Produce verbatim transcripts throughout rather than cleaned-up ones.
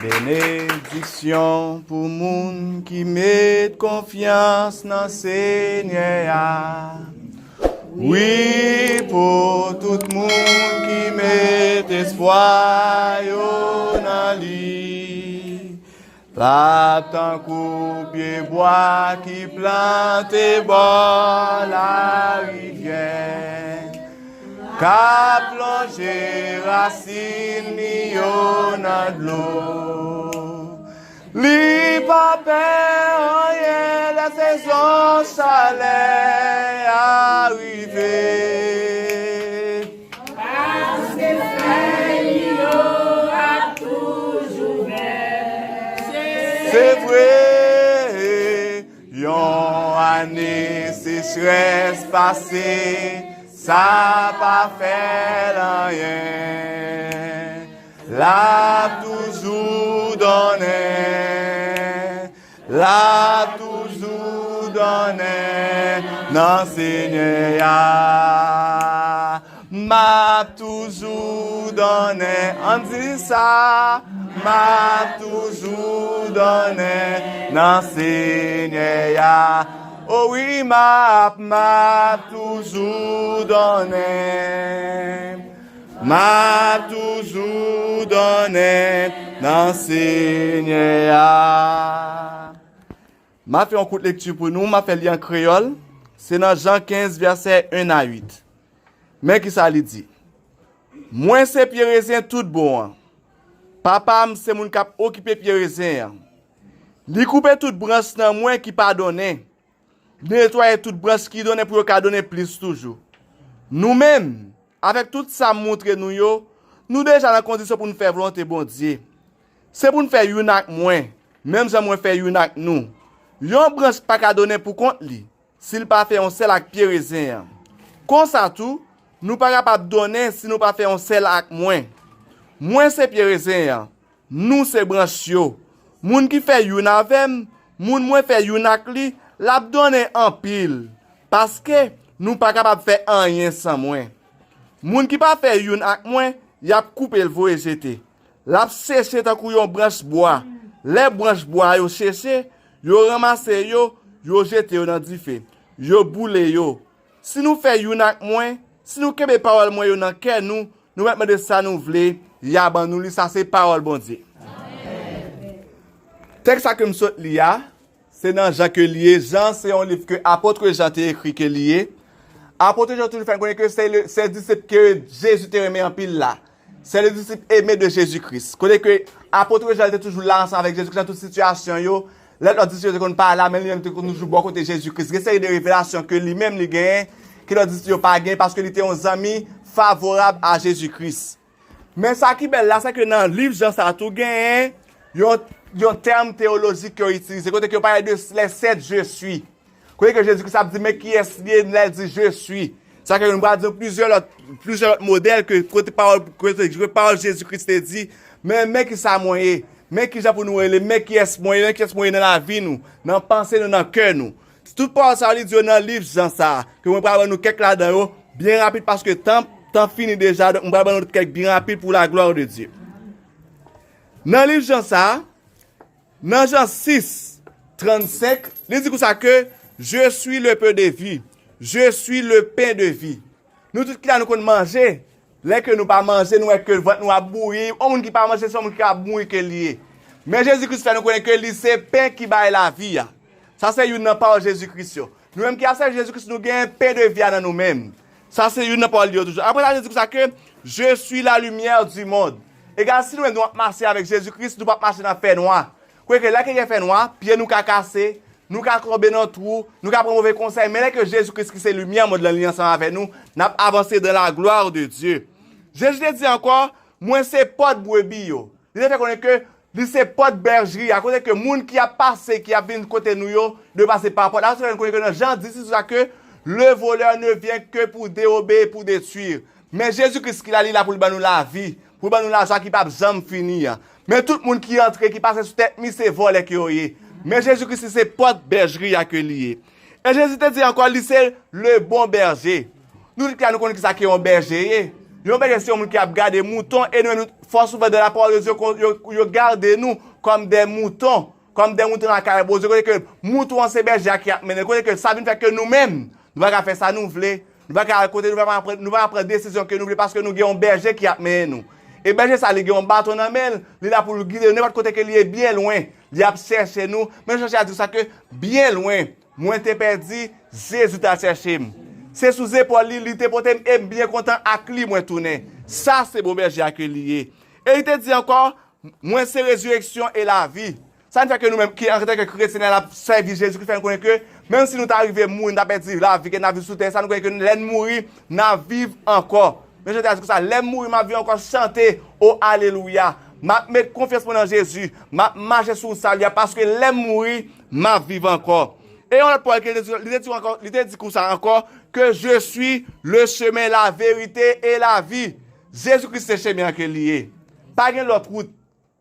Benediksyon pou moun ki met konfyans nan Senyè a. Wi, pou tout moun ki met espwa yo nan li. L ap tankou pyebwa ki plante bò larivyè, k ap lonje rasin li yo nan dlo. Li pa pè anyen lè sezon chalè a rive. Paske fèy li yo ap toujou vè. Se vre, yon ane sechrès pase, sa pa fè l anyen. L ap toujou donnen. L ap toujou donnen nan Senyè a. M ap toujou donnen. Ann di sa. M ap toujou donnen nan Senyè a. O wi, m ap, m ap toujou donnen. M ap toujou donnen nan Senyè a. M ap fè yon kout lekti pou nou, m ap fè li an kreyòl. Se nan Jan kenz, vèsè en a uit. Men ki sa li di. Mwen se pye rezen tout bon an. Papa m se moun k ap okipe pye rezen an. Li koupe tout branch nan mwen ki pa donnen. Li netwaye tout branch ki donnen pou yo ka donnen plis toujou. Nou menm, avèk tout sa m montre nou yo, nou deja nan kondisyon pou n fè volonte Bondye. Se pou n fè youn ak mwen, menm jan mwen fè youn ak nou. Yon branch pa ka donnen pou kont li, si l pa fè yon sèl ak pye rezen an. Konsa tou, nou pa kapab donnen si nou pa fè yon sèl ak mwen. Mwen se pye rezen an, nou se branch yo. Moun ki fè youn avè m, moun mwen fè youn ak li, l ap donnen anpil. Paske nou pa kapab fè anyen san mwen. Moun ki pa fè youn ak mwen, y ap koupe l voye jete. L ap seche tankou yon branch bwa. Lè branch bwa yo seche, yo ranmase yo, yo jete yo nan dife. Yo boule yo. Si nou fè youn ak mwen, si nou kenbe pawòl mwen yo nan kè nou, nou mèt mande sa nou vle, y a ban nou li, sa se pawòl Bondye. Tèks sa ke m sot li a, se nan Jan ke li ye. Jan se yon liv ke apot Jan te ekri ke li ye. Apot Jan toujou fè n konnen ke se le, se disip ke Jezi te renmen anpil la. Se le disip eme de Jezi Kris. Kote ke apot Jan te toujou la ansanm avèk Jezi Kris nan tout sitiyasyon yo. Lè lòt disip yo te konn pa la, men li menm te konn toujou bò kote Jezi Kris. Gen seri de revelasyon ke li menm li genyen, ke lòt disip yo pa genyen, paske li te yon zanmi favorab a Jezi Kris. Men sa ki bèl la, se ke nan liv Jan sa tou genyen yon, yon tèm teyolojik ke yo itilize, kote ke yo pale de les sept je suis. Kote ke Jezi Kris ap di, men kiyès li ye, lè l di, je suis. Sa ke nou pral di plizyè lòt, plizyè lòt modèl ke kote pawòl, kote, kote pawòl Jezi Kris te di, men, men ki sa mwen ye, men ki jan pou nou rele, men kiyès mwen ye, men kiyès mwen ye nan lavi nou, nan panse nou, nan kè nou. Tout pawòl sa yo li di yo nan liv Jan sa a, ke mwen pral ban nou kèk ladan yo, byen rapid, paske tan, tan fini deja, donk mwen pral ban nou kèk byen rapid pour la gloire de Dieu. Nan liv Jan sa a, nan Jan sis, trannsenk, li di konsa ke, je suis le pain de vie, je suis le pain de vie. Nou tout ki la nou konn manje. Lè ke nou pa manje, nou wè ke vant nou ap bouyi. Yon moun ki pa manje, se yon moun ki ap mouri ke li ye. Men Jezi Kris fè nou konnen ke li se pen ki bay lavi a. Sa se youn nan pawòl Jezi Kris yo. Nou menm ki ap sèvi Jezi Kris, nou gen pen de vi a nan nou menm. Sa se youn nan pawòl li yo toujou. Apre sa, li di konsa ke, je suis la lumière du monde. Egal si nou menm nou ap mache avèk Jezi Kris, nou p ap mache nan fènwa. Kwè ke lè ke gen fènwa, pye nou ka kase, nou ka tonbe nan twou, nou ka pran move konsèy, men lè ke Jezi Kris ki se limyè mond lan, li ansanm avè nou, n ap avanse dans la gloire de Dieu. Jezi te di ankò, mwen se pòt brebi yo. Li te fè konnen ke li se pòt bèjri a, kote ke moun ki ap pase, ki ap vin kote nou yo, dwe pase pa pòt la. Sa fè konnen ke nan Jan dis, li di sa ke, le voleur ne vient que pour dérober et pour détruire. Men Jezi Kris ki la, li la pou l ban nou lavi, pou l ban nou lajwa ki p ap janm fini an. Men tout moun ki antre, ki pase sou tèt mi, se vòlè ke yo ye. Men Jezi Kris, li se pòt bèjri a ke li ye. E Jezi te di ankò, li se le bon berger. Nou tout ki la, nou konn kisa ke yon bèje ye. Yon bèje se yon moun ki ap gade mouton, e nou menm, fò souvan, dans la parole de Dieu, yo, yo gade nou kòm de mouton, kòm de mouton lakay Bondye, kote ke mouton an se bèje a ki ap mennen, kote ke sa vin fè ke nou menm, nou pa ka fè sa nou vle, nou pa ka al kote, nou pa ka pran, nou pa ka pran desizyon ke nou vle, paske nou gen yon bèje ki ap mennen nou. E bèje sa, li gen yon baton nan men l, li la pou l gide nou nenpòt kote ke li ye byen lwen, li ap chèche nou, men Jan di sa ke byen lwen, mwen te pèdi, Jezi t al chèche m. Se sou zepòl li, li te pote m, e m byen kontan ak li mwen tounen. Sa se bon bèje a ke li ye. E li te di ankò, mwen se rezireksyon e lavi. Sa n fè ke nou menm ki antanke kretyen, n ap sèvi Jezi Kris, fè n konnen ke menm si nou ta rive mouri, n ta pèdi lavi ke n ap viv sou tè sa, nou konnen ke lè n mouri, n ap viv ankò. Men Jan di konsa, lè m mouri, m ap viv ankò, chante, o alelouya. M ap met konfyans mwen nan Jezi, m ap mache sou wout sali a, paske lè m mouri, m ap viv ankò. E yon lòt pawòl ke li te di, li te di ankò, li te di konsa ankò, que je suis le chemin, la vérité et la vie. Jezi Kris se chemen an ke li ye. Pa gen lòt wout.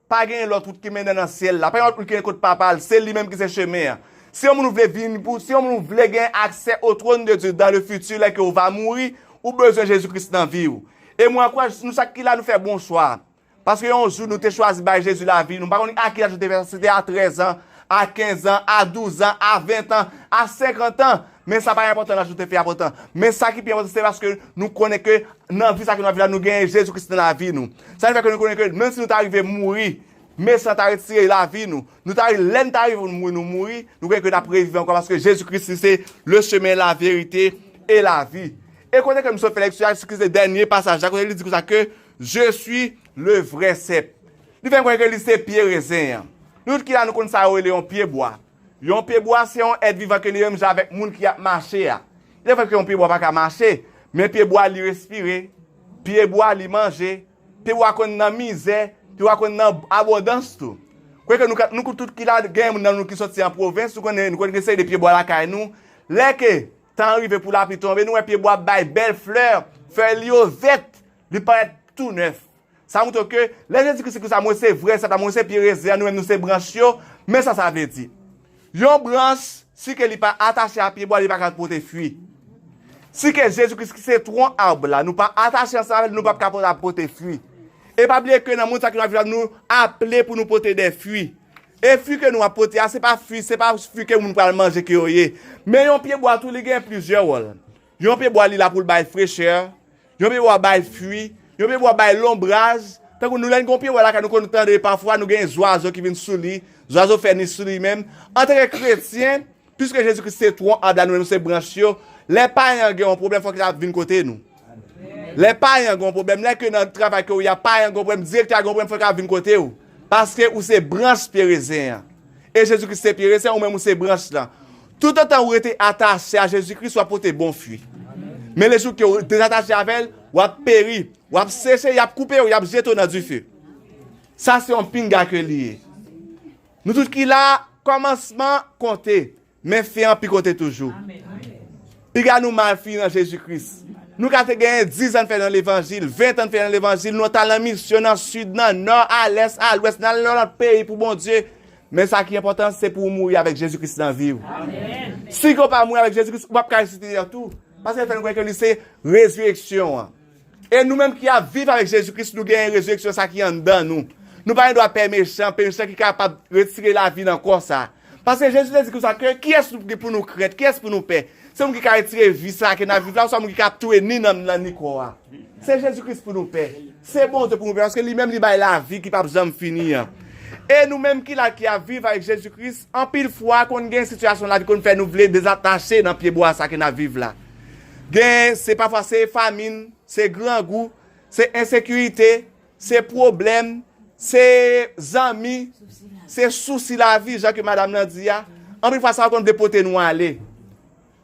Pa gen lòt wout ki mennen nan syèl la. Pa gen lòt wout ki mennen kot Papa l. Se li menm ki se chemen an. Si yon moun vle vin pou, si yon moun vle gen aksè au trône de Dieu dans le futur, lè ke ou va mouri, ou bezwen Jezi Kris nan vi w. E mwen ankouraje nou chak ki la, nou fè bon chwa. Paske yon jou nou te chwazi bay Jezi lavi nou. M pa konn a ki laj ou te fè sa, si se te a trèz an, a kenz an, a douz an, a ven an, a senkant an. Men sa pa enpòtan laj ou te fè a enpòtan. Men sa ki pi enpòtan, se paske nou konnen ke nan vi sa ke nou ap viv la, nou genyen Jezi Kris nan lavi nou. Sa fè ke nou konnen ke menm si nou ta rive mouri, mechan ta retire lavi nou, nou ta, lè n ta rive pou nou mouri, nou mouri, nou konnen ke n ap reviv ankò paske Jezi Kris li se le chemin, la vérité et la vie. E kote ke m sot fè leksyon a, ki se dènye pasaj la, kote li di konsa ke, je suis le vrai cep. Li fè n konnen ke li se pye rezen an. Nou tout ki la, nou konn sa yo rele yon pyebwa. Yon pyebwa se yon èt vivan ke li menm jan avèk moun ki ap mache a. Li fè ke yon pyebwa pa ka mache, men pyebwa li respire, pyebwa li manje, pyebwa konn nan mizè, pyebwa konn nan abondans tou. Kwè ke nou, nou tout ki la, gen moun nan nou ki soti an pwovens, nou konnen, nou konnen gen seri de pyebwa lakay nou. Lè ke tan rive pou lapli tonbe, nou wè pyebwa bay bèl flè, fèy li yo vèt, li parèt tou nèf. Sa montre ke lè Jezi Kris di konsa, mwen se vrè sep la, mwen se pye rezen an, nou menm nou se branch yo, men sa sa vle di. Yon branch, si ke li pa atache a pyebwa, li pa ka pote fwi. Si ke Jezi Kris ki se twon ab la, nou pa atache ansanm avè l, nou p ap ka pote, pote fwi. E pa bliye ke nan mond sa ke nou ap viv la, nou aple pou nou pote de fwi. E fwi ke nou ap pote a, se pa fwi, se pa fwi ke moun pral manje ke yo ye. Men yon pyebwa tou, li gen plizyè wòl. Yon pyebwa, li la pou l bay frechè, yon pyebwa bay fwi, yon pyebwa bay lonbraj. Tankou nou, lè n gen yon pyebwa lakay nou, konn tande pafwa, nou gen zwazo ki vin sou li, zwazo fè ni sou li menm. Antanke kretyen, piske Jezi Kris se twon ab la, nou menm nou se branch yo, lè payen an gen yon pwoblèm, fòk li ta vin kote nou. Lè payen an gen yon pwoblèm, lè ke nan travay ke w ye a, payen an gen yon pwoblèm, direktè a gen yon pwoblèm, fòk li ta vin kote w. Paske ou se branch pye rezen an. E Jezi Kris se pye rezen, ou menm ou se branch lan. Toutotan ou rete atache a Jezi Kris, w ap pote bon fwi. Men lejou ke w dezatache avè l, w ap peri, w ap seche, y ap koupe w, y ap jete w nan dife. Sa se yon pinga ke li ye. Nou tout ki la, kòmansman konte, men fen an pi konte toujou. Piga nou mal fini nan Jezi Kris. Nou ka te genyen diz an n fè nan levanjil, ven an n fè nan levanjil, nou t al nan misyon nan sid, nan nò, a lès, a lwès, n al nan lòt peyi pou Bondye. Men sa ki enpòtan, se pou w mouri avèk Jezi Kris nan vi w. Si ke w pa mouri avèk Jezi Kris, ou p ap ka resisite tou. Paske l fè n konnen ke li se rezireksyon an. E nou menm ki ap viv avèk Jezi Kris, nou genyen rezireksyon sa ki anndan nou. Nou pa gen dwa pè mechan, pè mechan ki kapab retire lavi nan kò sa. Paske Jezi te di konsa ke, kiyès nou gen pou nou krent, kiyès pou nou pè? Se moun ki ka retire vi sa ke n ap viv la, oswa moun ki ka ap touye ni nanm nan ni kò a? Se Jezi Kris pou nou pè. Se Bondye pou nou pè, paske li menm li bay lavi ki p ap janm fini an. E nou menm ki la ki ap viv avèk Jezi Kris, anpil fwa konn gen sitiyasyon lavi konn fè nou vle dezatache nan pyebwa sa ke n ap viv la. Gen, se pafwa se famin, se grangou, se ensekirite, se pwoblèm, se zanmi, se sousi lavi, jan ke madanm nan di a. Anpil fwa sa yo konn depote nou ale.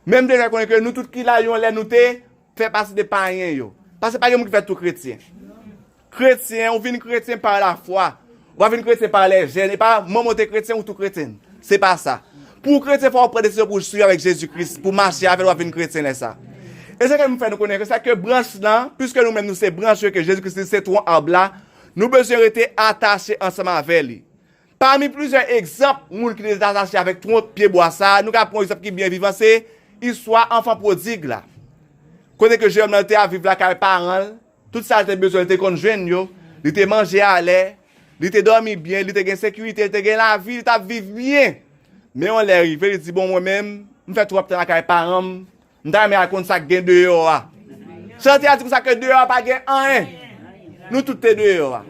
Men m te fè konnen ke nou tout ki la, yon lè nou te fè pati de payen yo. Paske pa gen moun ki fèt tou kretyen. Kretyen, ou vin kretyen pa lafwa. Ou pa vin kretyen pa lèjèn. E pa manman w te kretyen, ou tou kretyen. Se pa sa. Pou w kretyen, fò w pran desizyon pou w swiv avèk Jezi Kris, pou w mache avè l, w ap vin kretyen lè sa. E se ke m fè nou konnen ke sa ke branch lan, piske nou menm nou se branch yo, ke Jezi Kris li se twon ab la, nou bezwen rete atache ansanm avè li. Pami plizyè egzanp moun ki te detache avèk twon pyebwa sa a, nou ka pran yon egzanp ki byen vivan, se istwa anfan pwodig la. Kote ke jennonm nan te ap viv lakay paran l, Tout sa l te bezwen, l te konn jwenn yo. Li te manje alè, li te dòmi byen, li te gen sekirite, li te gen lavi, li t ap viv byen. Men yon lè rive, li di, "Bon, mwen menm, m fè twòp tan lakay paran m, m ta renmen al konn sa k gen deyò a." Chante a di konsa ke deyò a pa gen anyen. Nou tout te deyò a.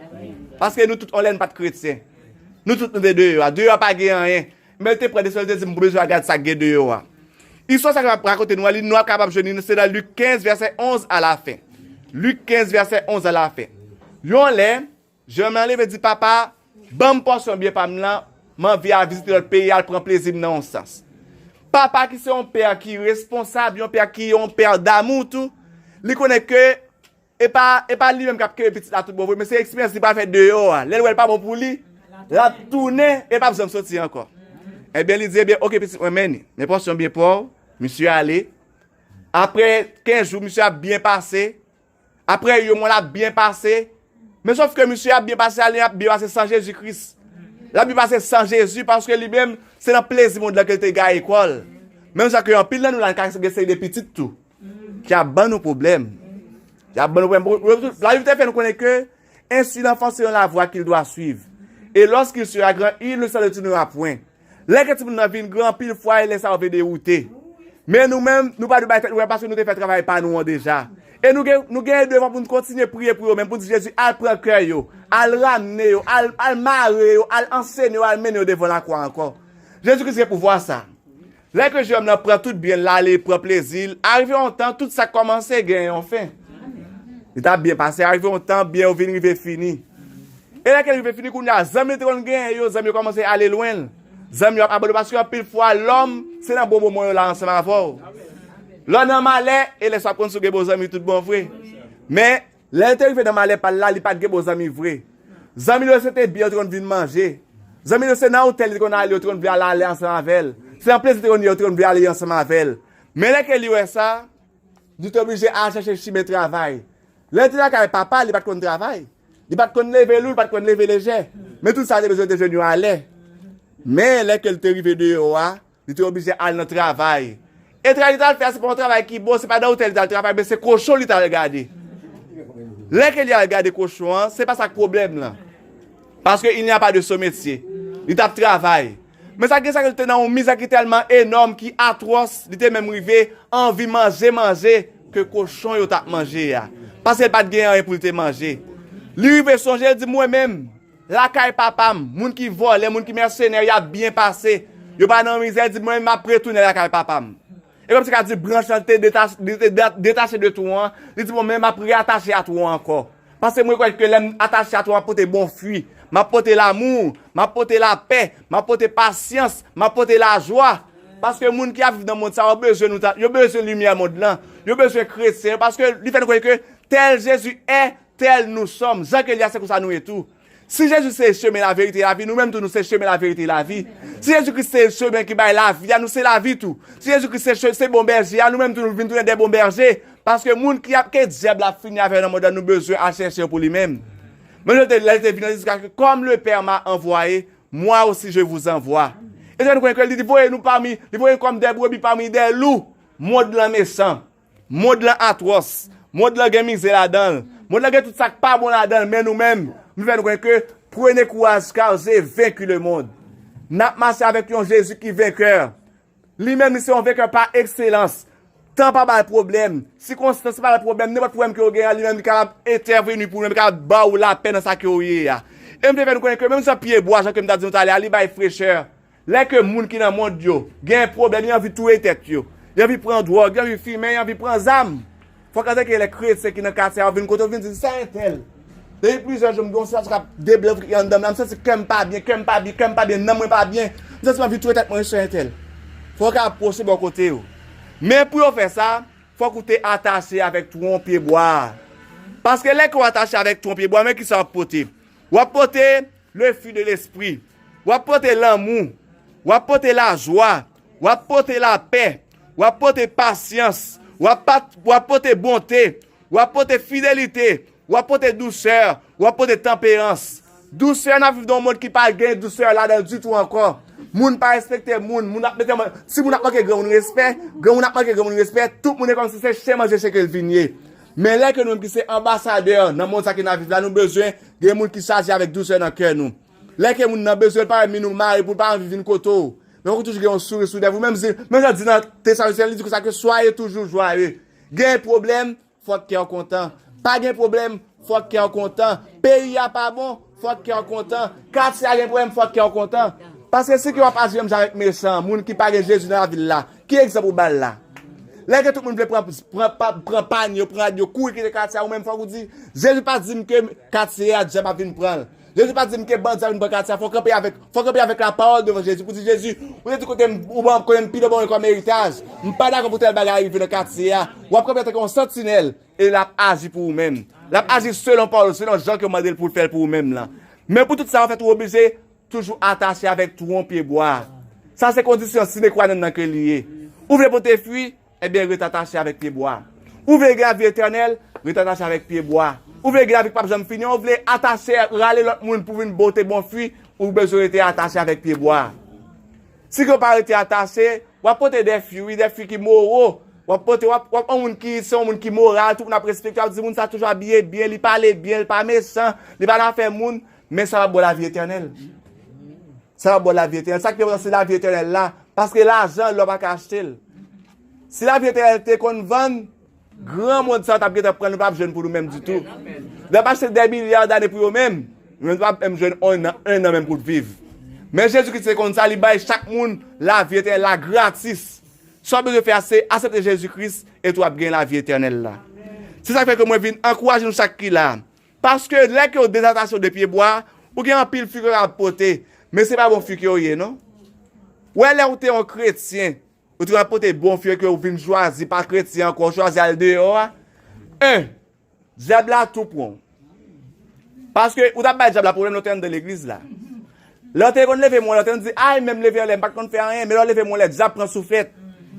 Paske nou tout, yon lè, n pa t kretyen. Nou tout, nou te deyò a. Deyò a pa gen anyen. Men li te pran desizyon, li te di, "M bezwen al gad sa k gen deyò a." Istwa sa k ap rakonte nou an, li, nou ap kapab jwenn li, se nan Lik kenz, vèsè onz alafen. Lik kenz, vèsè onz alafen. Yon lè, jèn nan leve di, "Papa, ban m pòsyon byen pa m nan, m anvi al vizite lòt peyi, al pran plezi m nan yon sans." Papa ki se yon pè ki responsab, yon pè ki yon pè damou tou, li konnen ke e pa, e pa li menm k ap kenbe pitit la tout bon vre, men se eksperyans li pral fè deyò a. Lè l wè l pa bon pou li, l ap tounen e l p ap janm soti ankò. Ebyen, li di, "Ebyen, oke, pitit mwen, men li. Men pòsyon byen pa w, misye ale." Apre kenz jou, misye ap byen pase. Apre yon mwa, l ap byen pase. Men sòf ke misye ap byen pase, ale, l ap byen pase san Jezi Kris. L ap byen pase san Jezi, paske li menm, se nan plezi mond lan ke l te gaye kò l. Menm jan ke anpil nan nou la, n ka gen seri de pitit tou ki ap ban nou pwoblèm. Ki ap ban nou pwoblèm. Lavi te fè nou konnen ke, "Ainsi l'enfant selon la voie qu'il doit suivre. Et lorsqu'il sera grand, il ne s'en retournera point." Lè ke timoun nan vin gran, anpil fwa, e lè sa yo vin dewoute. Men nou menm, nou pa dwe bay tèt nou pwoblèm paske nou te fè travay pa nou an deja. E nou gen, nou gen devan pou nou kontinye priye pou yo menm, pou nou di, "Jezi, al pran kè yo, al ramne yo, al, al mare yo, al ansene yo, al mennen yo devan lakwa ankò." Jezi Kris gen pouvwa sa. Lè ke jèn nan pran tout byen l ale, pran plezi l, arive yon tan, tout sa k kòmanse gen yon fen. Li t ap byen pase, arive yon tan, byen yo vin rive fini. E lè ke l rive fini, kounye a, zanmi li te konn genyen yo, zanmi yo kòmanse ale lwen l. Zanmi yo ap abandone paske anpil fwa, lòm, se nan bon moman yo la ansanm avè w. Lè w nan malè, e lè sa w ap konn si w gen bon zanmi tout bon vre. Men, lè l te rive nan malè pa l la, li pa t gen bon zanmi vre. Zanmi l yo se te byen yo te konn vin manje. Zanmi l yo se nan otèl li te konn ale, yo te konn vle al ale ansanm avè l. Se nan plezi li te konn ye, yo te konn vle ale ansanm avè l. Men lè ke li wè sa, li te oblije al chèche chimen travay. Lè l te lakay papa l, li pa t konn travay. Li pa t konn leve lou, li pa t konn leve lejè. Men tout sa li te bezwen te jwenn yo alè. Men lè ke l te rive deyò a, li te oblije al nan travay. E travay li t al fè a, se pa yon travay ki bon, se pa nan otèl li t al travay, men se kochon li t al gade. Lè ke li al gade kochon an, se pa sa k pwoblèm lan. Paske il n'y a pas de sot métier. Li t ap travay. Men sa k gen sa ke li te nan yon mizè ki tèlman enòm, ki atwòs, li te menm rive anvi manje manje ke kochon yo t ap manje a. Paske li pa t gen anyen pou li te manje. Li rive sonje, li di, "Mwen menm, lakay papa m, moun ki vòlè, moun ki mèsenè, y ap byen pase. Yo pa nan mizè," li di, "Mwen menm, m ap retounen lakay papa m." E kòmsi ka di branch lan te deta-, li te da-, detache de twon an, li di, "Bon, men m ap reyatache a twon an ankò. Paske mwen kwè ke lè m atache a twon an, m ap pote bon fwi. M ap pote lanmou, m ap pote lapè, m ap pote pasyans, m ap pote lajwa." Paske moun ki ap viv nan mond sa yo bezwen nou ta-, yo bezwen limyè mond lan, yo bezwen kretyen yo, paske li fè nou konnen ke tel Jésus est, tel nous sommes. Jan ke li a, se konsa nou ye tou. Si Jezi se chemen, laverite, lavi, nou menm tou nou se chemen, laverite, lavi. Si Jezi Kris se chemen ki bay lavi a, nou se lavi tou. Si Jezi Kris se che-, se bon bèje a, nou menm tou nou vin tounen de bon bèje. Paske moun ki ap, ke dyab la ap fini avè yo nan mond lan, nou bezwen al chèche yo pou li menm. Men lè te, lè te vin, li di, "Comme le Père m'a envoyé, moi aussi je vous envoie." E sa nou konnen ke li voye nou pami, li voye nou kòm de brebi pami de lou. Mond lan mechan. Mond lan atwòs. Mond lan gen mizè ladan l. Mond lan gen tout sa k pa bon ladan l, men nou menm, nou fè nou konnen ke prenez courage car j'ai vaincu le monde. N ap mache avèk yon Jezi ki venkè. Li menm, li se yon venkè pa ekselans. Tan pa ba l pwoblèm. Sikonstans pa ba l pwoblèm. Nenpòt pwoblèm ke w gen an, li menm, li kapab entèveni pou ou, li kapab ba w lapè nan sa ke w ye a. E m te fè nou konnen ke menm jan pye bwa, jan ke m ta di nou talè a, li bay frechè. Lè ke moun ki nan mond yo gen pwoblèm, yo anvi touye tèt yo, yo anvi pran dwòg, yo anvi fimen, yo anvi pran zam. Fòk antanke lè kretyen ki nan katye a, yo vin kote w, vin di, "Sa entèl. Depi plizyè jou, m gen yon sansasyon k ap debloke anndan m la, m santi kè m pa byen, kè m pa byen, kè m pa byen, nanm mwen pa byen. M santi m anvi touye tèt mwen, sa entèl." Fòk yo ka apwoche bò kote w. Men pou yo fè sa, fòk ou te atache avèk twon pye bwa a. Paske lè ke w atache avèk twon pye bwa, men kisa w ap pote? W ap pote le fruit de l'esprit. W ap pote lanmou. W ap pote lajwa. W ap pote lapè. W ap pote pasyans. W ap pa, w ap pote bonte. W ap pote fidelite. W ap pote dousè. W ap pote tanperans. Dousè, n ap viv nan yon mond ki pa gen dousè ladan l ditou ankò. Moun pa respekte moun. Moun ap mete, timoun ap manke granmoun respè. Granmoun ap manke granmoun respè. Tout moun e kòmsi se chen manje chen ke l vin ye. Men lè ke nou menm ki se anbasadè nan mond sa ke n ap viv la, nou bezwen gen moun ki chaje avèk dousè nan kè nou. Lè ke moun nan bezwen l pa renmen nou mare pou l pa anvi vin kote w. Men fòk ou toujou gen yon souri sou lèv ou. Menm si, menm jan di nan Tesalonisenyen, li di konsa ke soyez toujours joyeux. Gen pwoblèm, fòk kè w kontan. Pa gen pwoblèm, fòk kè w kontan. Peyi a pa bon, fòk kè w kontan. Katye a gen pwoblèm, fòk kè w kontan. Paske si ke w ap aji menm jan avèk mechan, moun ki pa gen Jezi nan lavil la, ki egzanp ou ba l la? Lè ke tout moun vle pran, pran, pa- pran panye yo, pran rad yo, kouri kite katye a, ou menm fòk ou di, Jezi pa di m ke katye a dyab ap vin pran l. Jezi pa di m ke bandi ap vin pran katye a. Fò w kanpe avèk, fò w kanpe avèk lapawòl devan Jezi pou di, Jezi, ou te di kote m, ou ban m, kote m pi lwen ban mwen kòm eritaj. M pa dakò pou tèl bagay rive nan katye a. W ap kanpe antanke yon santinèl e l ap aji pou ou menm. L ap aji selon pawòl ou, selon jan ke w mande l pou l fè l pou ou menm lan. Men pou tout sa yo fèt, ou oblije toujou atache avèk twon pyebwa. Sa se kondisyon sine qua non nan ke li ye. Ou vle pote fwi, ebyen ret atache avèk pyebwa. Ou vle gen lavi etènèl, ret atache avèk pyebwa. Ou vle gen lavi k p ap janm fini, ou vle atache, rale lòt moun pou vin pote bon fwi, ou bezwen rete atache avèk pyebwa. Si ke w pa rete atache, w ap pote de fwi, wi, de fwi ki moro. W ap pote, w ap, w ap yon moun ki, se yon moun ki moral, tout moun ap respekte, w ap di moun sa toujou abiye byen, li pale byen, li pa mechan, li pa nan afè moun, men sa p ap ba w lavi etènèl. Sa p ap ba w lavi etènèl. Sa ki enpòtan se lavi etènèl la, paske lajan, lò pa ka achte l. Si lavi etènèl te konn vann, granmoun sa yo t ap gentan pran l, nou p ap jwenn pou nou menm ditou. Lè yo achte de milya dane pou yo menm, nou menm nou p ap menm jwenn yon an, yon an menm pou viv. Men Jezi Kris te konn sa, li bay chak moun lavi etènèl la gratis. Sa w bezwen fè a se aksepte Jezi Kris e tou w ap gen lavi etènèl la. Se sa k fè ke mwen vin ankouraje nou chak ki la. Paske lè ke w dezatache w de pyebwa, ou gen anpil fwi ke w ap pote, men se pa bon fwi ke yo ye non. Wè lè w te yon kretyen, ou te ap pote bon fwi ke w vin chwazi pa kretyen ankò, w chwazi al deyò a. En, dyab la tou pran w. Paske ou t ap bay dyab la pwoblèm lè w te anndan legliz la. Lè w te konn leve men w lè, w te konn di, ay, menm leve anlè, m pa t konn fè anyen, men lè w leve men w lè, dyab pran souflèt,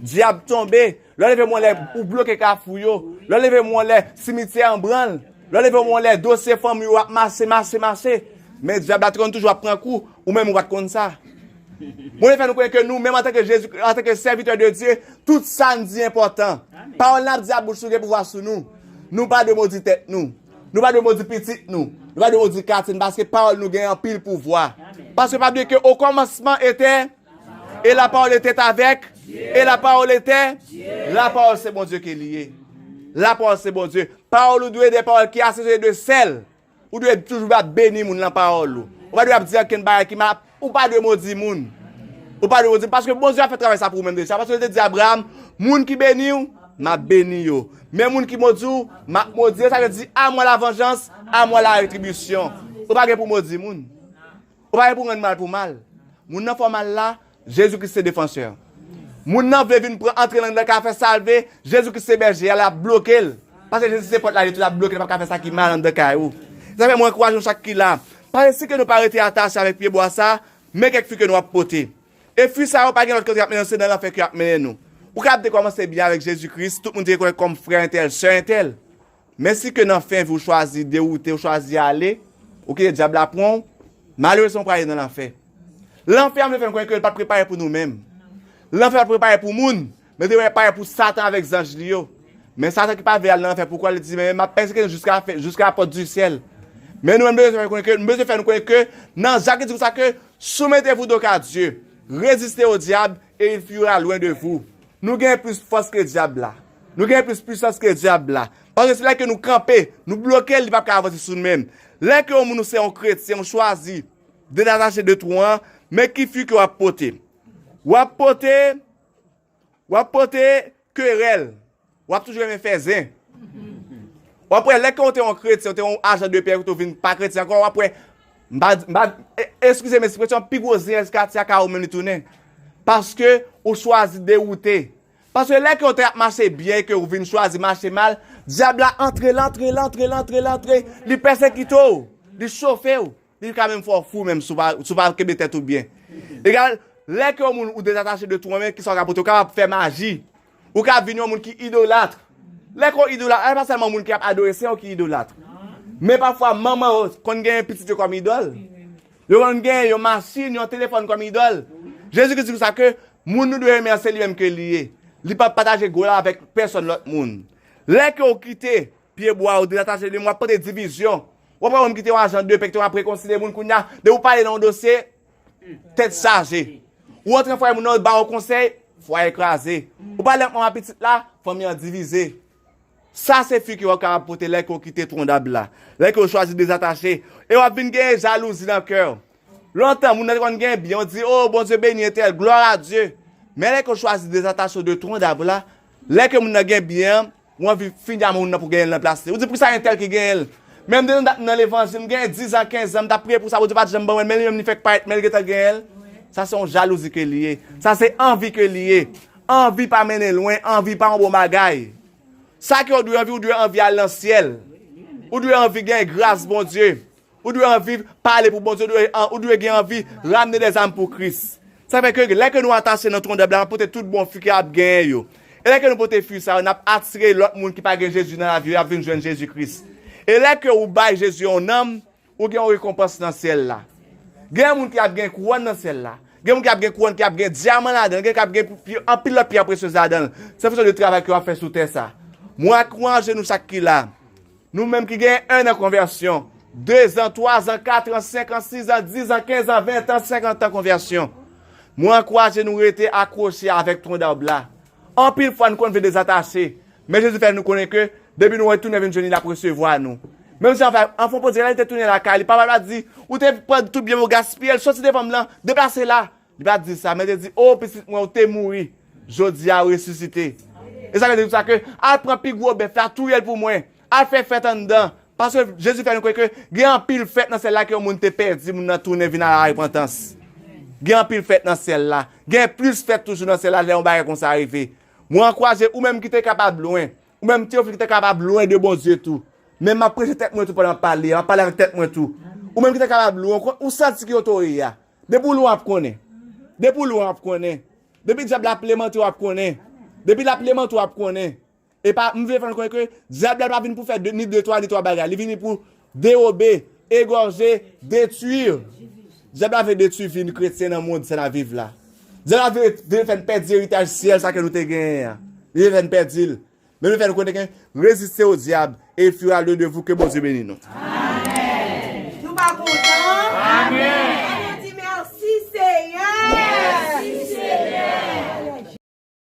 dyab tonbe. Lè w leve men w lè, ou bloke kafou yo. Lè w leve men w lè, simityè an branl. Lè w leve men w lè, dosye fanmi w ap mache, mache, mache. Men dyab la te konn toujou ap pran kou, ou menm ou pa t konn sa. Mwen vle fè nou konnen ke nou menm antanke Jezi, antanke sèvitè de Dye, tout sa n di enpòtan. Pawòl n ap di a bouch nou gen pouvwa sou nou. Nou pa dwe modi tèt nou. Nou pa dwe modi pitit nou. Nou pa dwe modi katye n, paske pawòl nou gen anpil pouvwa. Paske pa bliye ke au commencement était, et la parole était avec, et la parole était, la parole se Bondye ke li ye. La parole se Bondye. Pawòl ou dwe de pawòl ki asezone de sèl. Ou dwe toujou ap beni moun nan pawòl ou. Ou pa dwe ap di ankenn bagay ki mal. Ou pa dwe modi moun. Ou pa dwe modi, paske Bondye a fè travay sa pou ou menm deja. Paske li te di Abraram, moun ki beni w, m ap beni yo. Men moun ki modi w, m ap modi yo. Sa vle di, à moi la vengeance, à moi la rétribution. Ou pa gen pou modi moun. Ou pa gen pou rann mal pou mal. Moun nan fè w mal la, Jezi Kris se defansè. Moun nan vle vin pran antre nan kay fè salve, Jezi Kris se bèje a, l ap bloke l. Paske Jezi se pòt la, li tou l ap bloke l, l p ap ka fè sa ki mal anndan kay ou. Sa fè mwen ankouraje nou chak ki la. Paske si ke nou pa rete atache avèk pyebwa sa, men kèk fwi ke nou ap pote. E fwi sa yo pa gen lòt kote y ap mennen nou, se nan lanfè ke y ap mennen nou. Ou ka ap te kòmanse byen avèk Jezi Kris, tout moun te rekonèt kòm frè entèl, sè entèl. Men si ke nan fen vi w chwazi dewoute, w chwazi ale, ou kite dyab la pran w, malerezman w prale nan lanfè. Lanfè a, m vle fè n konnen ke l pa t prepare pou nou menm. Lanfè pa t prepare pou moun, men l te prepare pou Satan avèk zanj li yo. Men Satan ki pa vle al nan lanfè, poukwa li di, men m ap pèsekite nou jiska fen, jiska la pòt di syèl. Men nou menm, nou bezwen fè konnen ke, nou bezwen fè nou konnen ke, nan Jak li di konsa ke, soumettez-vous donc à Dieu, résistez au diable et il fuira loin de vous. Nou gen plis fòs ke dyab la. Nou gen plis pwisans ke dyab la. Paske se lè ke nou kanpe, nou bloke l, li p ap ka avanse sou nou menm. Lè ke yon moun ou se yon kretyen, ou chwazi dezatache de twon an, men ki fwi ke w ap pote. W ap pote, w ap pote kerèl. W ap toujou renmen fè zen. W ap wè, lè ke w te yon kretyen, w te yon ajan de pè, kote w vin pa kretyen ankò, w ap wè, m pa, m pa, e- eskize m ekspresyon, pi gwo zen katye a ka ou menm li tounen. Paske ou chwazi dewoute. Paske lè ke w te ap mache byen, ke w vin chwazi mache mal, dyab la antre, l antre, l antre, l antre, l antre, li pèsekite w, li chofe w, li ka menm fè w fou menm si w pa, si w pa kenbe tèt ou byen. Egal, lè ke yon moun ou dezatache de twon, men kisa w ka pote? Ou kapab fè maji. Ou ka vin yon moun ki idolat. Lè ke w idolat, e pa sèlman moun ki ap adore, se yo ki idolat. Men pafwa, manman yo konn genyen pitit yo kòm idòl. Yo konn genyen yon machin, yon telefòn kòm idòl. Jezi Kris di konsa ke moun nou dwe renmen an se li menm ke li ye. Li p ap pataje gwo l avèk pèsòn lòt moun. Lè ke w kite pyebwa, ou dezatache de moun, w ap pote divizyon. W ap wè moun ki te yon ajan de pè, ki te yon ap rekonsilye moun kounye a, depi w pale nan yon dosye, tèt chaje. Ou antre nan fwaye moun nan, yo ba w konsèy, fwaye kraze. Ou pale ak manman pitit la, fanmi an divize. Sa se figi w ap kapab pote lè ke w kite twondab la. Lè ke w chwazi dezatache. E w ap vin genyen jalouzi nan kè w. Lontan, moun nan te konn gen byen, w di, "O, Bondye beni entèl, glwa a Dye." Men lè ke w chwazi dezatache w de twondab la, lè ke moun nan gen byen an, w anvi fini a moun nan pou genyen l nan plas li. Ou di, "Poukisa entèl ki genyen l?" Men m te nan, nan levanjil, m genyen diz an, kenz an, m t ap priye pou sa, Bondye pa t janm ban mwen l, men li menm li fèk parèt, men l gentan genyen l. Sa se yon jalouzi ke li ye. Sa se anvi ke li ye. Anvi pa mennen lwen, anvi pa yon bon bagay. Sa ke w dwe anvi, ou dwe anvi al nan syèl. Ou dwe anvi gen gras Bondye. Ou dwe anvi pale pou Bondye, ou dwe, ou dwe gen anvi ramne dèzam pou Kris. Sa fè ke lè ke nou atache nan twondab la, n ap pote tout bon fwi ke ap genyen yo. E lè ke nou pote fwi sa yo, n ap atire lòt moun ki pa gen Jezi nan lavi yo, y ap vin jwenn Jezi Kris. E lè ke ou bay Jezi yon nanm, ou gen yon rekonpans nan syèl la. Gen moun ki ap gen kouwòn nan syèl la. Gen moun ki ap gen kouwòn ki ap gen dyaman ladan l, gen ki ap gen pi, anpil lòt pyè presyez ladan l. Se fonksyon de travay ke w ap fè sou tè sa. Mwen ankouraje nou chak ki la. Nou menm ki gen en an konvèsyon, de zan, twa zan, kat an, senk an, sis an, diz an, kenz an, ven an, senkant an konvèsyon. Mwen ankouraje nou rete akwoche avèk twondab la. Anpil fwa nou konn vle dezatache, men Jezi fè nou konnen ke depi nou retounen vin jwenn li, l ap resevwa nou. Menm si anfè, anfè, Bondye, lè li te tounen lakay li, papa l pa di, "Ou te pran tout byen m yo, gaspiye l, soti devan m lan, deplase la." Li pa t di sa, men li te di, "O, pitit mwen, ou te mouri, jodi a ou resisite." E sa vle di sa ke, "Al pran pi gwo bèf la, touye l pou mwen. Al fè fèt anndan." Paske Jezi fè nou kwè ke gen anpil fèt nan syèl la ke yon moun te pèdi, moun nan tounen vin a la repantans. Gen anpil fèt nan syèl la. Gen plis fèt toujou nan syèl la lè yon bagay konsa rive. Mwen ankouraje ou menm ki te kapab lwen. Ou menm Teyofil ki te kapab lwen de Bondye tou. Men m ap preche tèt mwen tou pandan m ap pale a, m ap pale avèk tèt mwen tou. Ou menm ki te kapab lwen, ou kon-, ou santi ki otorite a. Depi w lwen w ap konnen. Depi w lwen w ap konnen. Depi dyab la ap lemante w ap konnen. Depi l ap lemante w ap konnen. E pa, m vle fè nou konnen ke dyab la pa vin pou fè de, ni de twa, ni twa bagay. Li vini pou dewobe, egòje, detwi. Dyab la vle detwi vi n kretyen nan mond sa n ap viv la. Dyab la vle, vle fè n pèdi eritaj syèl sa ke nou te genyen an. Li vle fè n pèdi l. Men nou fè nou konnen ke reziste o dyab e il fuira loin de vous. Ke Bondye beni nou. Amèn. Nou pa kontan? Amèn.